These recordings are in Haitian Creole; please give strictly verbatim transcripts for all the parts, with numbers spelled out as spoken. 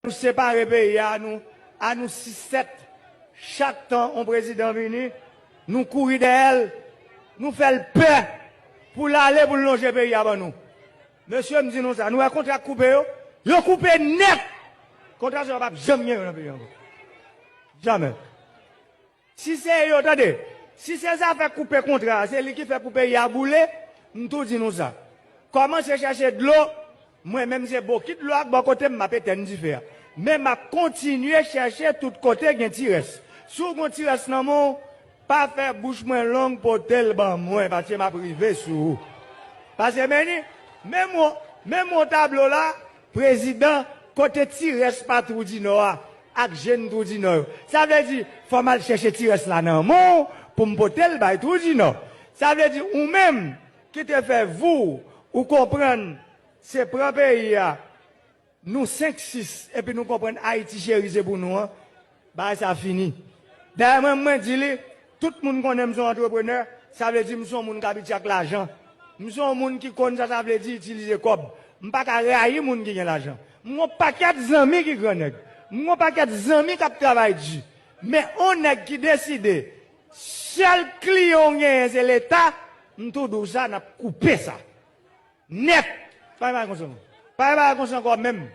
Nou separe peyi a, nou, a nou sis sèt. Chak tan yon prezidan vini, nou kouri dèyè l, nou fè l pè pou l ale, pou l lonje peyi a ban nou. Mesye, m di nou sa, nou wè kontra k koupe yo? Yo koupe nèt! Kontra sa yo p ap janm gen yo nan peyi ankò. Jamè. Si se yo, tande, si se zafè koupe kontra a, se li ki fè pou peyi a boule, m tou di nou sa. Kòmanse chèche dlo, mwen menm se bokit dlo ak bò kote m, m ap etenn dife a. Men m ap kontinye chèche tout kote gen ti rès. Si w gen ti rès nan men w, pa fè bouch mwen long, pote l ban mwen, paske m ap rive sou ou. Paske men ni, menm yon, menm yon tablo la, prezidan, kote ti rès pa Twou di Nò a, ak jèn Twou di Nò yo. Sa vle di, fò m al chèche ti rès la nan men w pou m pote l bay Twou di Nò. Sa vle di, ou menm ki te fè vou, ou konprann, se pran peyi a, nou senk sis, epi nou konprann Ayiti cheri se pou nou an, bagay sa fini. Dayè mwen, mwen di li, tout moun konnen m se yon antreprenè, sa vle di m se yon moun k abitye ak lajan. M se yon moun ki konn sa sa vle di itilize kòb. M pa ka rayi moun ki gen lajan. M gon pakèt zanmi ki gran nèg. M gon pakèt zanmi k ap travay di. Men on nèg ki deside, sèl kliyan w genyen se Leta, m tou di w sa, n ap koupe sa. Nèt! Pa gen bagay konsa ankò. Pa gen bagay konsa ankò menm.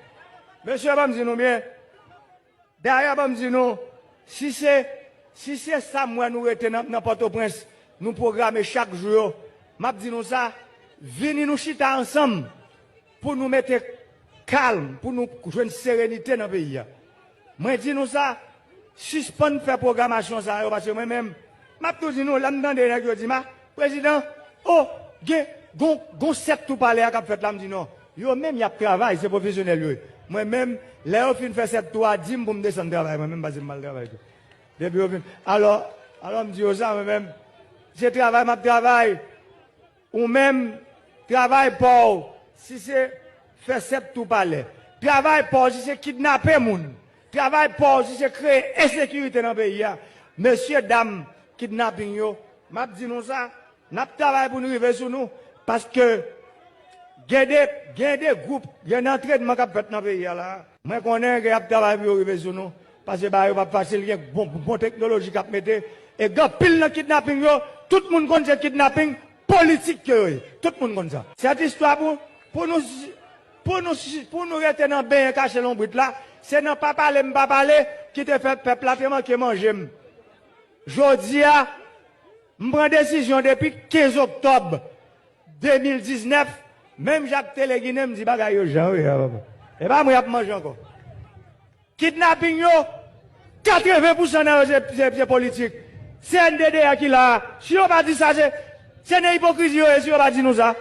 Mesye, ban m di nou byen. Dayè, ban m di nou, si se, si se sa m wè nou rete nan, nan Pòtoprens, nou pwograme chak jou yo, m ap di nou sa, vini nou chita ansanm pou nou mete kalm, pou nou jwenn serenite nan peyi a. Mwen di nou sa, sispann fè pwogramasyon sa yo, paske mwen menm, m ap tou di nou, lè m tande nèg yo di m a, prezidan, o, gen, gon, gon sèt tou palè a k ap fèt la, m di non. Yo menm y ap travay, se pwofesyonèl yo ye. Mwen menm, lè yo fin fè sèt tou a, di m pou m desann travay, mwen menm, paske m pral travay tou. Depi yo fin, alò, alò m di yo sa, mwen menm, se travay m ap travay. Ou menm, travay pa w, si se fè sèt tou palè. Travay pa w, si se kidnape moun. Travay pa w, si se kreye ensekirite nan peyi a. Mesye dam, kidnaping yo, m ap di nou sa, n ap travay pou n rive sou nou, paske gen de, gen de gwoup, gen de antrenman k ap fèt nan peyi a la. Mwen konnen ke y ap travay pou yo rive sou nou, paske bagay yo p ap fasil, gen bon, bon teknoloji k ap mete, e gen anpil nan kidnaping yo, tout moun konn se kidnaping politik ke yo ye. Tout moun konn sa. Sèt istwa pou, pou nou, pou nou, pou nou rete nan benyen kache lonbrit la, se nan pa pale m pa pale ki te fè pèp la te manke manje m. Jodi a, m pran desizyon depi kenz oktòb de mil diznèf, menm jan ak Tele Ginen, m di bagay yo jan yo ye a, papa. E pa mwen y ap manje ankò. Kidnaping yo, katreven pousan nan yo se, se, se politik. Se N D D A ki la a. Si yo pa di sa, se, se nan ipokrizi yo ye, si yo pa di nou sa.